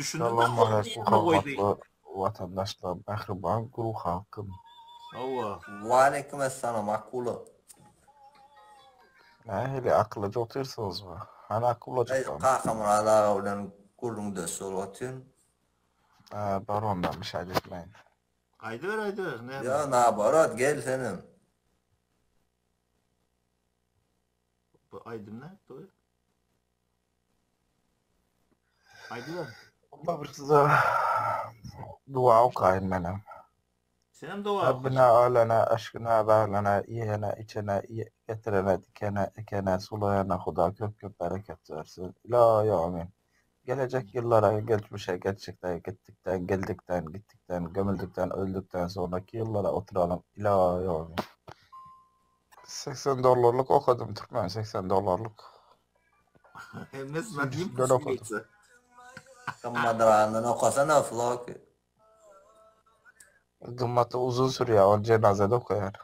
Düşündüm Salam aleýkum hormatly watandaşlar mähriban guru halkym. Hawa. Waleýkim essalam Akula. Nähili akyllyja otyrsyňyzmy? Hany Eý akulajyklarym? Kakamyrat aga bilen gürrüňdeş bolup otyryn. Hä bar onda mişat etmäýin. Aýdyber aýdyber näme. Ýa naborot gel senem. Bu aýdym nätdi oý? Aýdyber. Onda bir size dua okaýyn menem. Senem doga okaşyň. Rabbina alana, aşkyna, baglana, iýene, içene, getirene, dikene, ekene, sulaýana Huda köp köp bereket bersin. Ilahi amin. Gelejek ýyllara, geçmişe, geçjekde, gitdikden, geldikden, gitdikden, gömüldikden, öldükden sonraki ýyllara oturalym. Ilahi amin. 80 dollarlyk okadym türkmen 80 dollarlyk. Hemmesi nadýem Süýjüsinden okadym. pusiritsa. Gymmadragyndan okasana Floki. Gymmaty uzun sürýär ol jenazede okaýar.